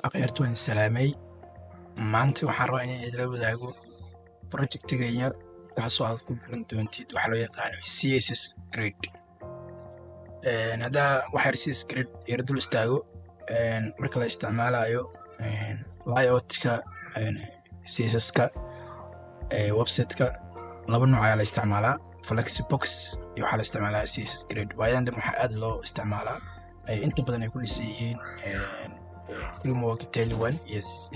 Akhyaarta, waan salaamay. Maanta waxaan rabaa inaan idila wadaago projectiga yar, kaasoo aad ku baran doontid waxa loo yaqaano CSS Grid. Haddaa waxyar CSS Grid yar dul istaago, marka la isticmaalayo layoutka CSS-ka website-ka, laba nooc ayaa la isticmaalaa: flexbox iyo waxaa la isticmaalaa CSS Grid. Waayadan dambe waxaa aad loo isticmaalaa, ay inta badan ay ku dhisan yihiin framework Tailwind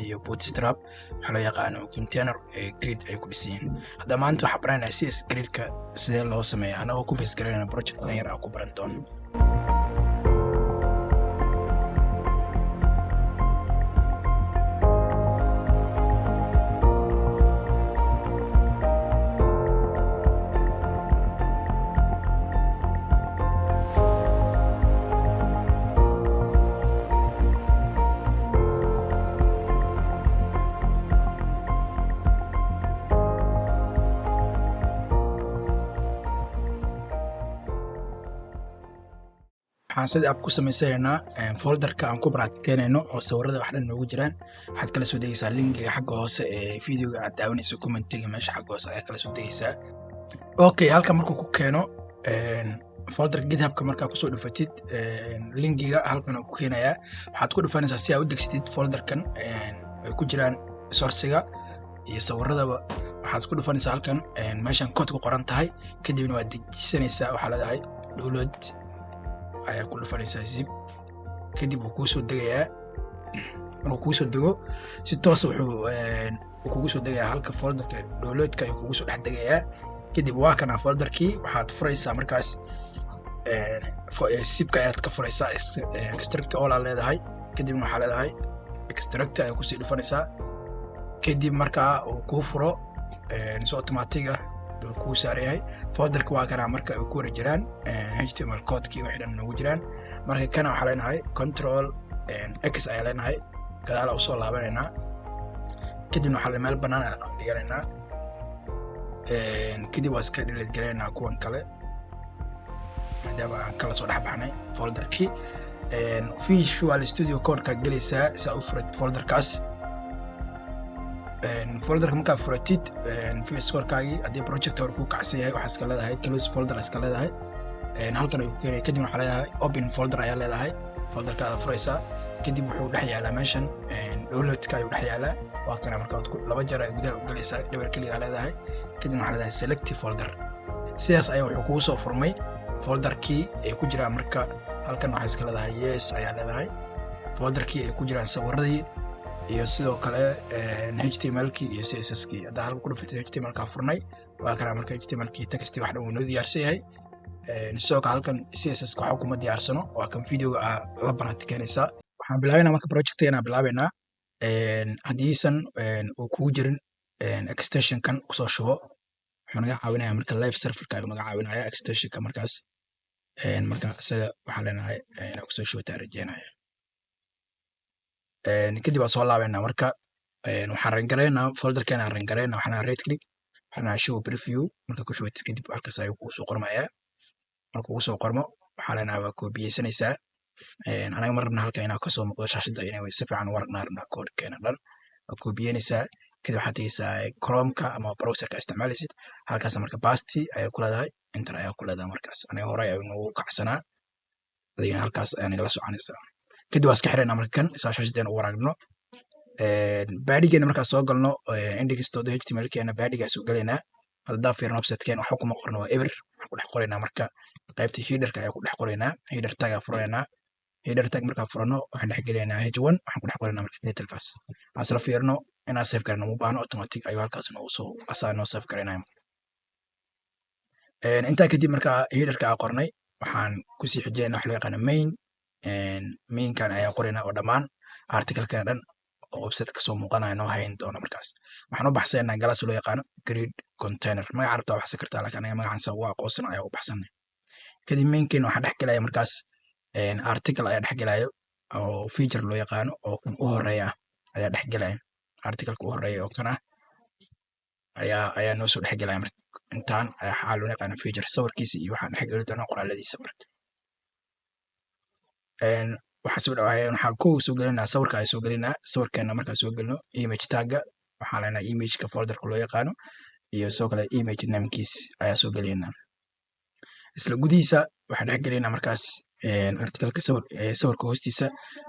iyo Bootstrap, waxaa loo yaqaano container grid ay ku dhisan yihiin. Hadda maanta waxaa baranaya CSS Gridka sidee loo sameeya, anagoo ku base garaynaya project yar aan ku baran doono. Waxaan sida app ku samaysanaynaa folderka aan ku practiceynayno oo sawirada wax dhan noogu jiraan. Waxaad kala soo degeysaa linkiga xagga hoose ee videoga aad daawanayso, commentiga meesha xagga hoose ayaa kala soo degeysaa. Okay, halka markuu ku keeno folderka GitHubka, markaa kusoo dhufatid linkiga halkan uu ku keenayaa. Waxaad ku dhufanaysaa si aad u degsatid folderkan ay ku jiraan sourcega iyo sawiradaba. Waxaad ku dhufanaysaa halkan meeshan code ku qoran tahay, kadibna waad dejisanaysaa. Waxaa leedahay download ayaa ku dhufanaysaa, zip. Kadib wuu kuu soo degayaa. Markuu kuu soo dego, si toos wuxuu kugu soo degayaa halka folderka downloadka ayuu kugu soo dhex degayaa. Kadib waa kana folderkii. Waxaad furaysaa markaas zipka ayaad ka furaysaa. Extract all aad leedahay, kadibna waxaa leedahay extract ayaa kusii dhufanaysaa. Kadib markaa uu kuu furo, si automatic ah uu kuu saaran yahay folderka. Waa kana marka ay ku wara jiraan HTML codekii, wixii dhan noogu jiraan. Marka kana waxaa leenahay Control X ayaa leenahay, gadaala usoo laabanaynaa. Kadibna waxaa meel bannaan ayaan dhiganaynaa. Kadib waa iska delete garaynaa kuwan kale, maadaama aan kala soo dhex baxnay folderkii. Visual Studio Codeka gelaysaa si aad u furatid folderkaas. Folderka markaa furatid VS Codekaagii, haddii project hore kuu kacsan yahay, waxaa iska leedahay close folder iska leedahay. Halkan ayuu ku keenaya. Kadibna waxaa leedahay open folder ayaa leedahay, folderkaada furaysaa. Kadib wuxuu dhex yaalaa meeshan downloadka ayuu dhex yaalaa. Waa kana. Marka laba jeer ay gudaha u gelaysaa, double click leedahay, kadibna waxaa leedahay select folder. Sidaas ayaa wuxuu kugu soo furmay folderkii ay ku jiraan. Marka halkan waxaa iska leedahay yes ayaa leedahay. Folderkii ay ku jiraan sawiradii iyo sidoo kale HTML-kii iyo CSS-kii. Haddaa halka ku dhufatay, HTML-kaa furnay, waa kana. Marka HTML-kii text wax dhan wuu noo diyaarsan yahay. Sidoo kale halkan CSS waxa kuma diyaarsano, waa kan videoga aa la practiceynaysaa. Waxaan bilaabaynaa marka projectgeena bilaabaynaa. Haddiisan uu kugu jirin extensionkan, kusoo shubo. Wuxuu naga caawinaya marka live serverka ayuu naga caawinaya extensionka markaas. Marka isaga waxaan leenahay inaa kusoo shubataa rajeynaya. Kadib waa soo laabaynaa. Marka waxaan run garaynaa folderkeena, run garaynaa. Waxaan right click, waxaan show preview. Marka ku shubatid kadib, halkaas ayuu kugu soo qormayaa. Marka kugu soo qormo, waxaa leenahay waa koobiyeysanaysaa. Anaga ma rabna halkan inaa kasoo muuqdo shaashadda, inay si fiican u aragnaa rabnaa koodhkeena dhan. Waa koobiyeynaysaa. Kadib waxaad tegeysaa Chromeka ama browserka isticmaalaysid. Halkaas marka paste ayaa ku leedahay, enter ayaa ku leedahay. Markaas aniga horey ayuu noogu kacsanaa, adigana halkaas ayaa nagala soconaysaa. Kadib waa iska xiraynaa marka kan isaa shaashadeena u aragno. Bodygeena markaa soo galno, index.html keena bodygaa soo galaynaa. Haddaa fiirno websitekeena, waxba kuma qorno, waa eber. Waxaan ku dhex qoraynaa marka qaybta headerka ayaa ku dhex qoraynaa. Header tag aa furanaynaa. Header tag markaa furano, waxaan dhex gelaynaa h1. Waxaan ku dhex qoraynaa marka titlekaas. Aan isla fiirno. Inaan save garayno uma baahno, automatic ayuu halkaas noogu soo asaa noo save garaynaya. Intaa kadib, markaa headerka aa qornay, waxaan kusii xijinaynaa wax loo yaqaano main. Mainkan ayaa qoraynaa oo dhammaan articlekeena dhan oo website kasoo muuqanaya noo hayn doona. Markaas waxaan u baxsanaynaa class loo yaqaano grid container. Magaca rabtaa baxsan kartaa, laakiin anaga magacan sa ugu aqoonsan ayaa u baxsanay. Kadib mainkeena waxaa dhex gelaya markaas article ayaa dhex gelayo oo feature loo yaqaano oo kan u horeeya ah ayaa dhex gelaya. Articleka u horeeya oo kan ah ayaa noo soo dhex gelaya. Marka intaan ayaa waxaa loo yaqaana feature, sawirkiisa iyo waxaan dhex geli doonaa qoraaladiisa. Marka Waxaa soo dhawaaya, waxaa kow soo gelinaa sawirka ayaa soo gelinaa. Sawirkeena markaa soo gelino, image tagga waxaa leenahay imageka folderka loo yaqaano iyo sidoo kale image namekiis ayaa soo gelinaa. Isla gudihiisa waxaan dhex gelinaa markaas articleka sawir, sawirka hoostiisa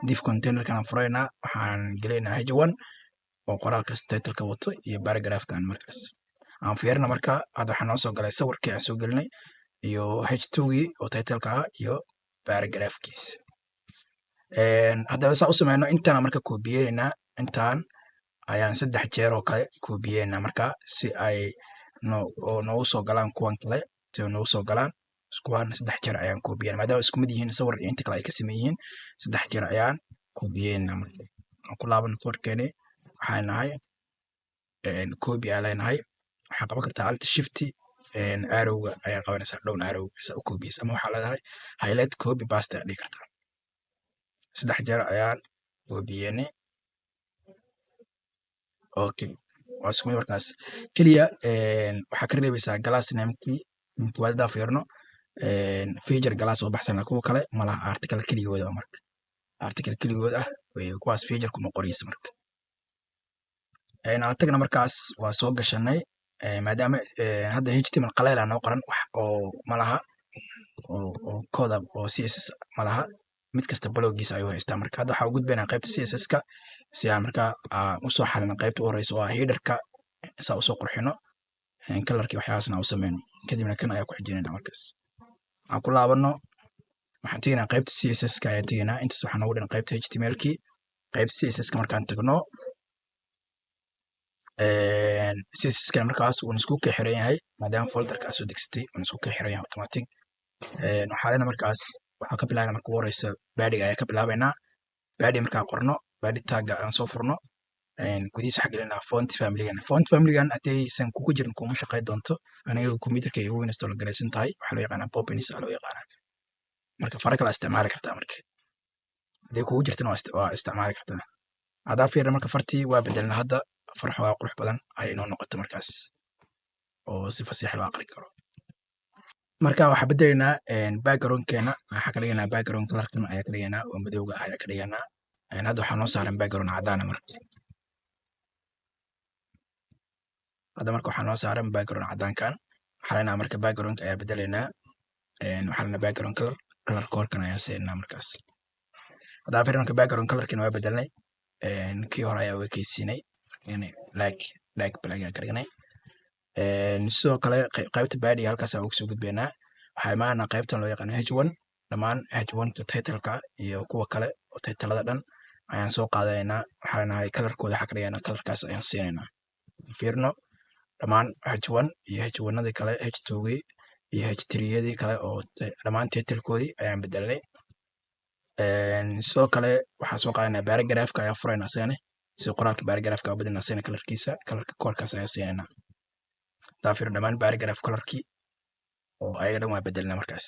div containerkan aan furaynaa. Waxaan gelinaynaa h1 oo qoraalkaas titleka wato iyo paragraphkan. Markaas aan fiirina. Marka hadda waxaa noo soo galay sawirkii aan soo gelinay iyo h2gii oo titleka ah iyo paragraphkiis. Haddaba saa u sameyno, intaan marka koobiyeynaa, intaan ayaan saddex jeer oo kale koobiyeynaa marka si ay no oo noogu soo galaan kuwan kale, si ay noogu soo galaan kuwan saddex jeer ayaan koobiyeyna, maadaama isku mid yihiin sawir iyo inta kale ay ka siman yihiin. Saddex jeer ayaan koobiyeynaa. Marka aan ku laabano koodhkeeni, waxaan nahay copy ayaa leenahay. Waxaa qaban kartaa Alt Shift arrowga ayaa qabanaysaa, down arrow saa u koobiyeysa, ama waxaa leedahay highlight, copy paste ayaa dhihi kartaa. Saddex jeer ayaan koobiyeynay. Okay, waa isku mid. Markaas keliya waxaa ka reebaysaa class namekii. Koowaad haddaan fiirno, feature class oo baxsan, kuwa kale malaha. Article keligooda, marka article keligood ah kuwaas feature kuma qoraysa. Marka aan tagna, markaas waa soo gashanay. Maadaama hadda HTML qaleel aa noo qoran, wax oo malaha oo code oo CSS malaha. Mid kasta blockgiisa ayuu haystaa. Marka hadda waxaa u gudbaynaa qaybta CSS-ka si aan markaa aan usoo xalino qaybta u horeysa oo ah headerka, saa usoo qurxino, colorkii waxyaabahaasna u sameyno. Kadibna kan ayaa ku xijinayna. Markaas aan ku laabano, waxaan tegaynaa qaybta CSS-ka ayaan tegaynaa. Intaas waxaa noogu dhiran qaybta HTML-kii. Qaybta CSS-ka markaan tagno, CSS-ka markaas wuu isku ka xiran yahay, maadaama folderka aad soo degsatay wuuna isku ka xiran yahay automatic. Waxaa leenahay markaas, waxaa ka bilaabana marka ugu horeysa bodyga ayaa ka bilaabaynaa. Body markaan qorno, body tagga aan soo furno, gudihiisa waxaa gelinaa font familygan. Font familygan haddaysan kugu jirin, kuma shaqey doonto. Aniga computerka igu install garaysan tahay. Waxaa loo yaqaanaa Poppins aa loo yaqaanaa. Marka fara kale isticmaali kartaa. Marka hadday kugu jirtana waa isticmaali kartaa. Haddaa fiirna, marka fartii waa bedelna. Hadda far xoogaa qurux badan ayay inoo noqotay markaas oo si fasiix loo aqri karo. Marka waxaa bedelaynaa backgroundkeena. Waxaa ka dhiganaa background colorkan ayaa ka dhiganaa oo madowga ah ayaa ka dhiganaa. Hadda waxaa noo saaran background caddaana. Marka hadda marka waxaa noo saaran background caddaankan. Waxaa leenahay marka backgroundka ayaa bedelaynaa. Waxaa leenahay background color, color koodhkan ayaa siinaa. Markaas haddaa fiir, marka background colorkina waa bedelnay, kii hore ayaa u ekeysiinay, like dark black ayaa ka dhignay. Sidoo kale qaybta body halkaas uga soo gudbaynaa. Waxaa imaanaa qaybtan loo yaqaano h1. Dhammaan h1 ka titleka iyo kuwa kale oo titlada dhan ayaan soo qaadanaynaa. Waxaa leenahay colorkooda waxaa ka dhigaynaa colorkaas ayaan siinaynaa. Fiirno, dhammaan h1 iyo h1-adii kale, h2gii iyo h3yadii kale oo dhammaan titlekoodii ayaan bedelnay. Sidoo kale waxaan soo qaadanaa paragraphka ayaan furaynaa asagana, si qoraalka paragraphka u bedelnaa. Asagana colorkiisa, colorka koodhkaas ayaan siinaynaa. Hadaa fiirno, dhammaan paragraph colorkii oo ayaga dhan waa bedelnaa. Markaas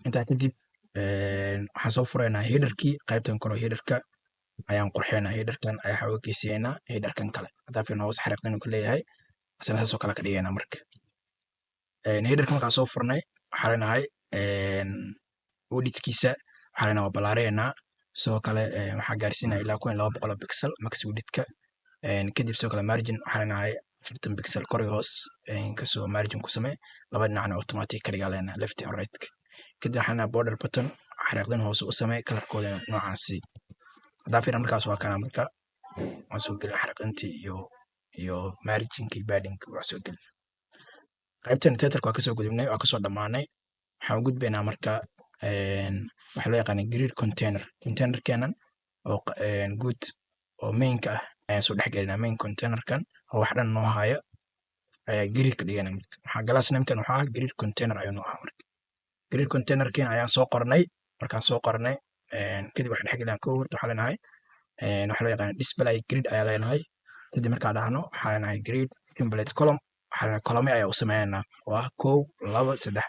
intaa kadib waxaan soo furaynaa headerkii. Qaybtan kale headerka ayaan qurxinaynaa. Headerkan ayaa waxaa uga geysiinaynaa headerkan kale. Hadaa fiirno, hoos xariiqdan uu ka leeyahay, asana saas oo kale ka dhigaynaa. Marka headerka markaan soo furnay, waxaa leenahay widthkiisa waxaa leenahay waa ballaarinaynaa. Sidoo kale waxaa gaarsiinaya ilaa 1200 oo pixel max widthka. Kadib sidoo kale margin waxaa leenahay 40 pixel kor iyo hoos kasoo margin ku samee, laba dhinacna automatic ka dhigaa leenahay, left and right. Kadib waxaa leenahay border bottom xariiqdan hoose u samee, colorkoodana noocaan sii. Hadaa fiirin, markaas waa kana. Marka waan soo gelin xariiqintii iyo marginkii, paddingki waa soo gelin. Qaybtan titleka waa kasoo gudubnay, waa kasoo dhammaanay. Waxaan u gudbaynaa marka waxaa loo yaqaana grid container. Containerkeenan oo guud oo mainka ah ayaan soo dhex gelinaa. Main containerkan oo wax dhan noo haayo ayaa grid ka dhiganaa. Marka waxaa class namekan waxaa ah grid container ayuu noo ahaa. Marka grid containerkiina ayaan soo qornay. Markaan soo qornay kadib, waxaan dhex gelinaa kow. Horta waxaa leenahay waxaa loo yaqaana display grid ayaa leenahay. Kadib markaan dhahno, waxaa leenahay grid template column. Waxaa leenahay column ayaa u sameynaa oo ah kow, labo, saddex.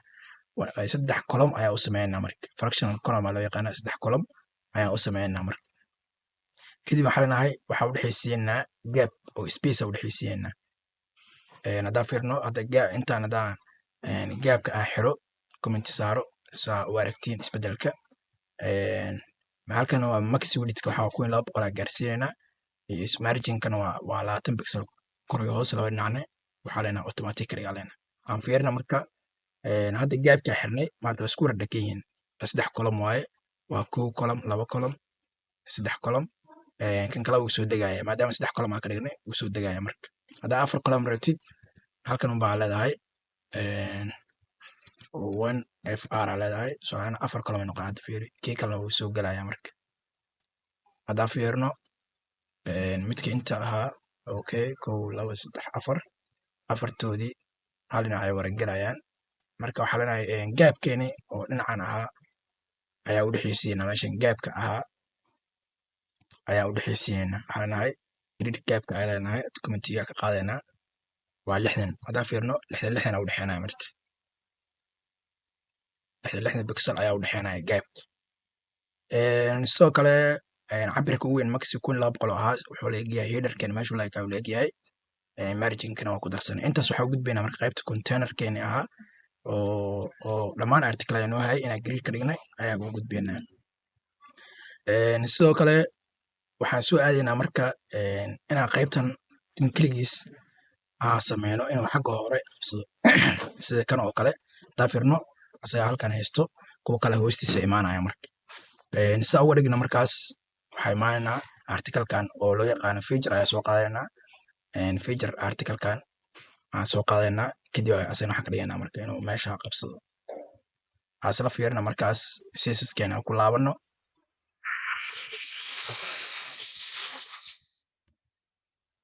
Saddex column ayaa u sameynaa. Marka fractional column aa loo yaqaanaa. Saddex column ayaan u sameynaa. Marka kadib waxaa leenahay waxaa u dhexaysiinaa gap oo space aa u dhexaysiinaa. Haddaan fiirno hadda intaan haddaan gapka aan xiro, comment saaro, saa u aragtiin isbedelka. Halkan waa max widthka, waxaa 1200 aa gaarsiinaynaa. Marginkana waa 20 pixel kor iyo hoos laba dhinacne. Waxaa leenahay automatic ka dhigaa leenahay. Aan fiirina marka hadda gapka xirnay maanta waa isku wada dhagan yihiin. Saddex column waaye, waa kow column, laba column, saddex column. Kan kale wuu soo degaya maadaama saddex column aan ka dhignay, wuu soo degaya. Marka haddaa afar column rabtid, halkan unbaa leedahay 1fr aa leedahay. Tusaale afar column ay noqon. Hadda fiiri, kii kalena wuu soo gelaya. Marka haddaa fiirino midka inta ahaa, okay, kow, laba, saddex, afar, afartoodii hal dhinac ay wara gelayaan. Marka waxaa leenahay gapkeeni oo dhinacan ahaa ayaa u dhexeysiinaa. Meeshan gapka ahaa ayaa u dhexeysiinayna. Waxaa leenahay grid gapka ayaa leenahay, documentiga ka qaadaynaa waa 60. Haddaan fiirno, 60 60 aa u dhexeynaya. Marka 60 60 pixel ayaa u dhexeynaya gapka. Sidoo kale cabirka ugu weyn maxi 1200 oo ahaa wuxuu la egyahay headerkeena meeshuu la ekaa uu la egyahay. Marginkana waa ku darsanay. Intaas waxaa u gudbaynaa marka qaybta containerkeeni ahaa oo dhammaan article ayaa noo hayay inaan grid ka dhignay ayaa ugu gudbaynaa. Sidoo kale waxaan soo aadaynaa marka inaan qaybtan kan keligiis aan sameyno inuu xagga hore qabsado, sida kan oo kale. Haddaan fiirno, asaga halkan haysto, kuwa kale hoostiisa imaanaya. Marka saa uga dhigna markaas, waxaa imaanaynaa articlekan oo loo yaqaano feature ayaa soo qaadanaynaa. Feature articlekan aan soo qaadanaynaa, kadib asagana waxaan ka dhigaynaa marka inuu meesha qabsado. Waxaan isla fiirina markaas CSS-keena ku laabano.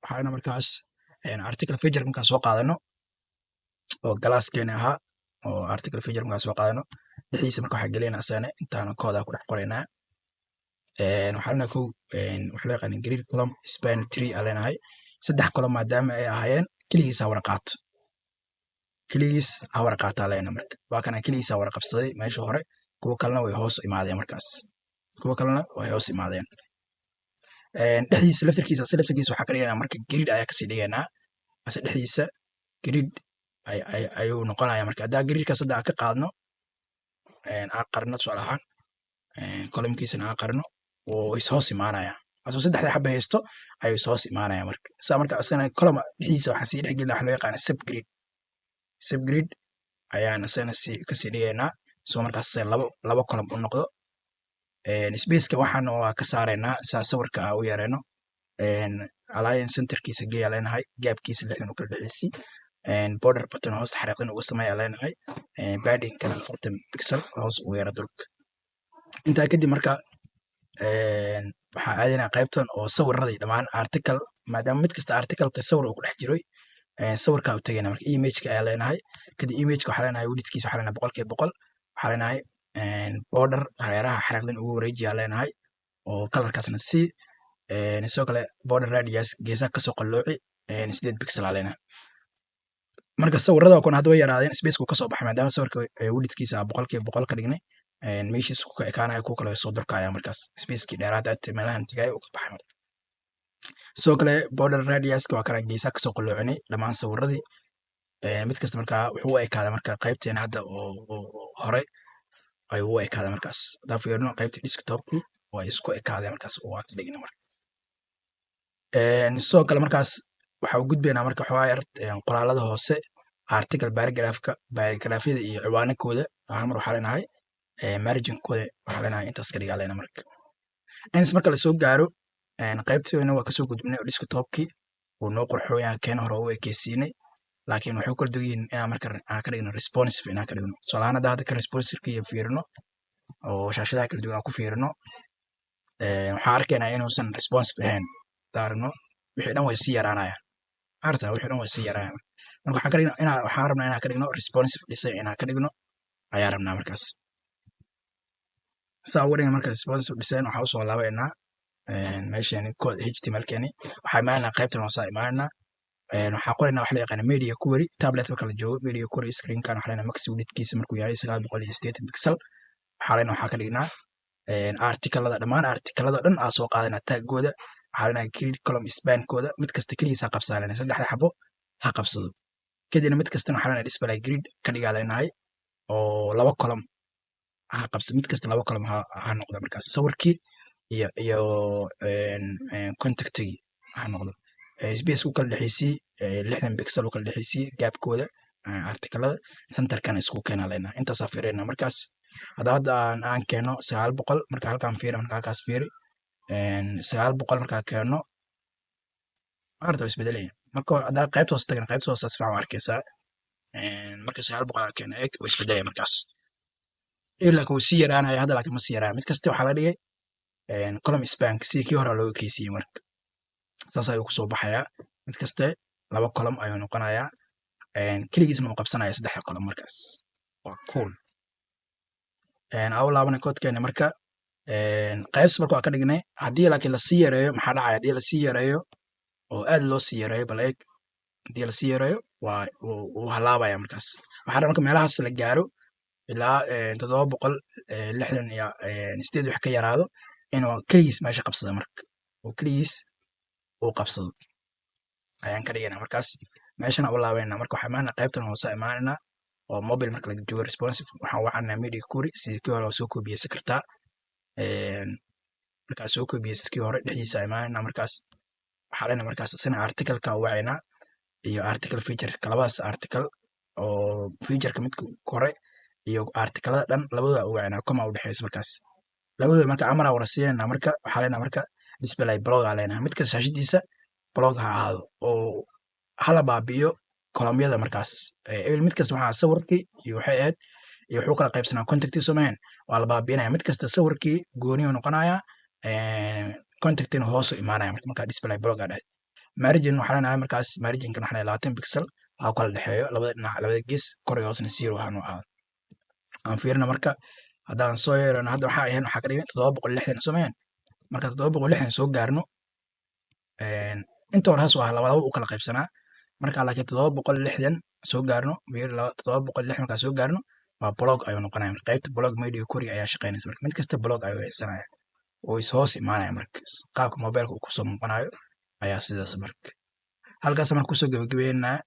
Waxaana markaas article feature markaan soo qaadano oo classkeena ahaa oo article feature markaan soo qaadano, dhexdiisa marka waxaa gelinaa asagana intaana kooda ku dhex qoraynaa. Waxaa leenahay kow waxa loo yaqaana grid column span three aa leenahay. Saddex column maadaama ay ahaayeen, keligiis ha wada qaato, keligiis ha wada qaataa leenahay. Marka waa kana, keligiis ha wada qabsaday meesha hore, kuwa kalena way hoos imaadeen. Markaas kuwa kalena way hoos imaadeen. Dhexdiisa laftarkiisa, ase laftarkiisa waxaa ka dhigaynaa marka grid ayaa kasii dhigaynaa. Ase dhexdiisa grid ayuu noqonaya. Marka haddaa gridkaas hadda aan ka qaadno, aan qarino, tusaale ahaan columnkiisana aan qarino, wuu is hoos imaanaya. Asoo saddexda xaba haysto ayuu is hoos imaanaya. Marka saa marka asagana column dhexdiisa waxaa sii dhex gelina waxa loo yaqaana subgrid. Subgrid ayaan asagana sii kasii dhigaynaa, soo markaas labo labo column u noqdo. Spaceka waxaan waa ka saaraynaa saa sawirka aa u yareyno. Align centerkiisa geeyaa leenahay, gapkiisa 60 u kala dhexeysi, border bottom hoos xariiqin uga sameeyaa leenahay, paddingkana 40 pixel hoos ugu yara durug. Intaa kadib marka waxaa aadaynaa qaybtan oo sawiradii dhammaan article, maadaama mid kasta articleka sawir uu ku dhex jiroy, sawirkaa u tagayna. Marka imageka ayaa leenahay. Kadib imageka waxaa leenahay widthkiisa waxaa leenahay 100%. Waxaa leenahay border hareeraha xariiqdin ugu wareejiyaa leenahay oo colorkaasna si sidoo kale border radius geesaha kasoo qallooci 8 pixel aa leenahay. Marka sawirada kuna hadda way yaraadeen, space ku kasoo baxay maadaama sawirka widthkiisa 100% ka dhignay, meeshiis ku ekaanaya, kuwa kale way soo durkaya. Markaas spacekii dheeraad meelahan tagay uu ka baxay. Marka sidoo kale border radiuska waa kana, geesaha kasoo qalloocinay dhammaan sawiradii mid kasta. Markaa wuxuu u ekaaday marka qaybteena hadda oo hore ayuu u ekaaday. Markaas haddaan fiirino qaybta desktopkii, way isku ekaadeen markaas oo waa ka dhignay. Marka sidoo kale markaas waxaa u gudbaynaa marka waxoogaa yar qoraalada hoose, article paragraphka, paragraphyada iyo ciwaanakooda. Waxaa mar waxaa leenahay marginkooda waxaa leenahay intaas ka dhigaa leenahay. Marka intaas marka lasoo gaaro, qaybteena waa kasoo gudbinay oo desktopkii wuu noo qurxoon yahay, keena hore u ekeysiinay, laakiin waxay kala duwan yihiin inaan marka aan ka dhigno responsive, inaan ka dhigno. Tusaale ahaan hadda ka responsive iyo fiirino oo shaashadaha kala duwan aan ku fiirino, waxaan arkaynaa inuusan responsive ahayn. Haddaan aragno, wixii dhan way sii yaraanayaan, arta wixii dhan way sii yaraanayaan. Marka waxaan ka dhigno inaa waxaan rabnaa inaan ka dhigno responsive design, inaan ka dhigno ayaa rabnaa. Markaas saa uga dhigna marka responsive design, waxaan usoo laabaynaa meeshani code HTML keeni. Waxaa imaanaynaa qaybtan hoosaa imaanaynaa. Waxaa qoraynaa waxa loo yaqaana media query. Tablet marka la joogo, media query screenkan waxaa leenahay max widthkiisa markuu yahay 980 pixel, waxaa leenahay waxaa ka dhignaa articlada, dhammaan articlada dhan aa soo qaadanaa taggooda. Waxaa leenahay grid column spankooda mid kasta keligiis ha qabsaa leenahay, saddexda xabo ha qabsado. Kadibna mid kastana waxaa leenahay display grid ka dhigaa leenahay oo laba column ha qabso, mid kasta laba column ha noqdo. Markaas sawirkii iyo contactigii ha noqdo. Space u kala dhexeysii 60 pixel u kala dhexeysii gapkooda articlada, centerkana isku keena leenahay. Intaasaa fiirina markaas. Hadda aan keeno 900. Marka halkaan fiiri, marka halkaas fiiri, 900 markaa keeno, maarata, waa isbedelaya. Marka haddaa qaybta hoose tagna, qaybta hoose si fiican u arkaysaa. Marka 900 aa keeno, eeg, waa isbedelaya markaas. Ilaa wuu sii yaraanaya hadda, laakiin ma sii yaraanaya. Mid kasta waxaa la dhigay column span sidii kii hore looga keysiiyey. Marka saas ayuu kusoo baxayaa. Mid kaste laba column ayuu noqonayaa, keligiisna uu qabsanaya saddexda column. Markaas waa cool. Aan u laabanay koodkeena. Marka qaybs marka waa ka dhignay. Haddii laakiin lasii yareeyo, maxaa dhacaya haddii lasii yareeyo oo aad loo sii yareeyo? Bal eeg, haddii lasii yareeyo waa wuu halaabaya markaas. Waxaa dhan marka meelahaas la gaaro ilaa 768 wax ka yaraado, inuu keligiis meesha qabsado. Marka oo keligiis uu qabsado ayaan ka dhiganaa. Markaas meeshana u laabanayna. Marka waxaa imaanaa qaybtan hoose imaanaynaa oo mobile marka laga joogo responsive. Waxaan wacanaa media query. Sidii kii hore waa soo koobiyeysan kartaa. Markaad soo koobiyeysid kii hore, dhexdiisa imaanaynaa. Markaas waxaa leenahay markaas isna articleka wacaynaa iyo article feature. Labadaas article oo featureka, midka kore iyo articlada dhan, labadooda u wacaynaa, comma u dhexeysa. Markaas labadooda marka amar aa wada siinayna. Marka waxaa leenahay marka display block aa leenahay. Mid kasta shaashadiisa block ha ahaado oo hala baabi'iyo columnyada. Markaas mid kasta waxaa sawirkii iyo waxay ahayd iyo wuxuu kala qaybsanaa contactii soomahan. Waa la baabi'inaya. Mid kasta sawirkii gooniyu noqonaya, contactina hoosu imaanaya. Marka markaa display block aa dhahay, margin waxaa leenahay markaas, marginkan waxaa leenahay 20 pixel ha kala dhexeeyo labada dhinac, labada gees. Kor iyo hoosna zero ha noo ahaado. Aan fiirina marka haddaan soo yeerano. Hadda waxaa ahayn, waxaa ka dhigan 760 soomahan. Marka 760 soo gaarno, inta hore haas waa laba laba u kala qaybsanaa. Marka laakiin 760 soo gaarno, 760 markaa soo gaarno, waa block ayuu noqonaya. Marka qaybta block media query ayaa shaqeynaysa. Marka mid kasta block ayuu haysanaya oo is hoos imaanaya. Marka qaabka mobileka uu kusoo muuqanayo ayaa sidaas. Marka halkaas marka kusoo gabagabeynaa.